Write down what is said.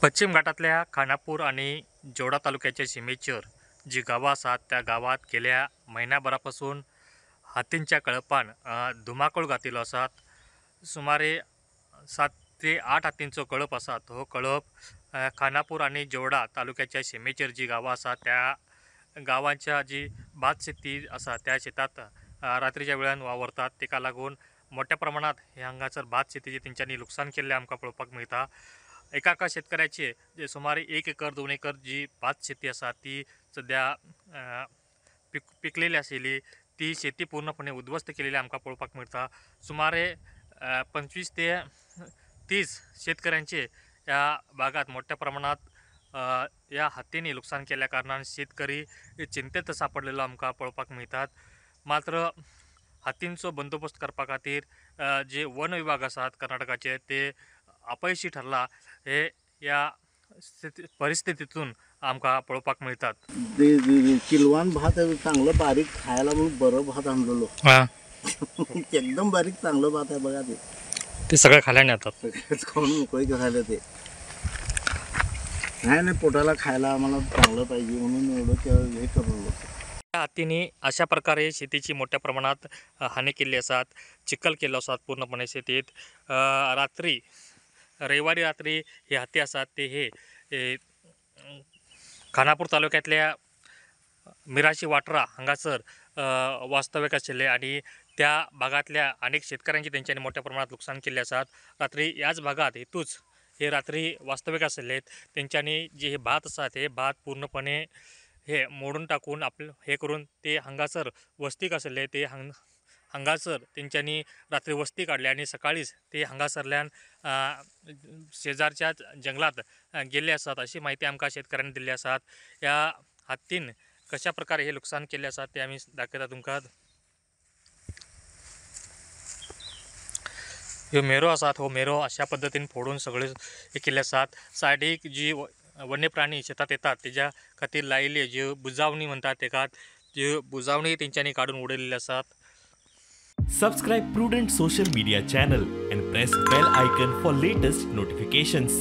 पश्चिम घाटातल्या खानापूर आणि जोडा तालुक्याच्या सीमेचेर जी गांवां आसात त्या गांवांत गेल्या म्हयन्याभरापासून हातींच्या कळपान धुमाकूळ घातिल्लो आसात. सुमारे 7 ते 8 हातींचो कळप आसा. हो कळप खानापूर आणि जेवडा तालुक्याच्या सीमेचेर जी गांवां आसात त्या गांवांच्या जी भात शेती आसा त्या शेतात रात्रीच्या वेळान वावरतात. ताका लागून मोठ्या प्रमाणात हे हांगासर भात शेतीचे तेंच्यांनी लुकसाण केल्लें आमकां पळोवपाक मेळटा. एका एका शेतकऱ्याचे जे सुमारे 1 एकर 2 एकर जी भात शेती आसा ती सद्या पिकलेली आशिल्ली ती शेती पूर्णपणे उद्ध्वस्त केलेली आमकां पळोवपाक मेळटा. सुमारे 25 ते 30 शेतकऱ्यांचे ह्या भागात मोठ्या प्रमाणात ह्या हत्तींनी लुकसाण केल्ल्या कारणान शेतकरी चिंतेत सापडलेलो आमकां पळोवपाक मेळटात. मात्र हत्तींचो बंदोबस्त करपा खातीर जे वन विभाग आसात कर्नाटकाचे ते अपयशी ठरला हे या परिस्थितीतून आमकां पळोवपाक मेळटात. किलवान भात चांगलं बारीक खायला म्हणून बरं भात आणलेलो, एकदम बारीक चांगलं भात आहे बघा. ते सगळं खायला येतात, सगळेच खाऊन मोकळे झाले ते. नाही नाही, पोटाला खायला आम्हाला चांगलं पाहिजे म्हणून एवढं हे करून. हत्तींनी अशा प्रकारे शेतीची मोठ्या प्रमाणात हानी केली आसात, चिखल केलो आसात पूर्णपणे शेतीत. रात्री रविवारी रात्री हे हत्ती आसात ते हे खानापूर तालुक्यातल्या मिराशी वाटरा हांगासर वास्तव्याक आशिल्ले आनी त्या भागांतल्या अनेक शेतकऱ्यांची तेंच्यांनी मोठ्या प्रमाणात लुकसाण केल्ले आसात. रात्री ह्याच भागात हेतूच हे रात्री वास्तव्याक आशिल्ले तेंच्यांनी जे हे भात आसात हे भात पूर्णपणे हे मोडून टाकून आपले हे करून ते हांगासर वस्तीक आशिल्ले ते हांगासर तेंच्यांनी रात्री वस्ती काडली आनी सकाळीच ते हांगासरल्यान शेजारच्या जंगलात गेल्ले आसात अशी म्हायती आमकां शेतकऱ्यांनी दिल्ली आसात. ह्या हत्तीन कशा प्रकारे हे लुकसाण केल्ले आसात ते आमी दाखयता तुमकां. ह्यो मेरो आसात, हो मेरो अशा पद्दतीन फोडून सगळे हे केल्ले आसात. सायडीक जी वन्य प्राणी शेतात येतात तेज्या खातीर लायिल्ली ज्यो बुजावणी म्हणटात तेका, त्यो बुजावणी तेंच्यांनी काडून उडयल्ले आसात. Subscribe Prudent social media channel and press bell icon for latest notifications.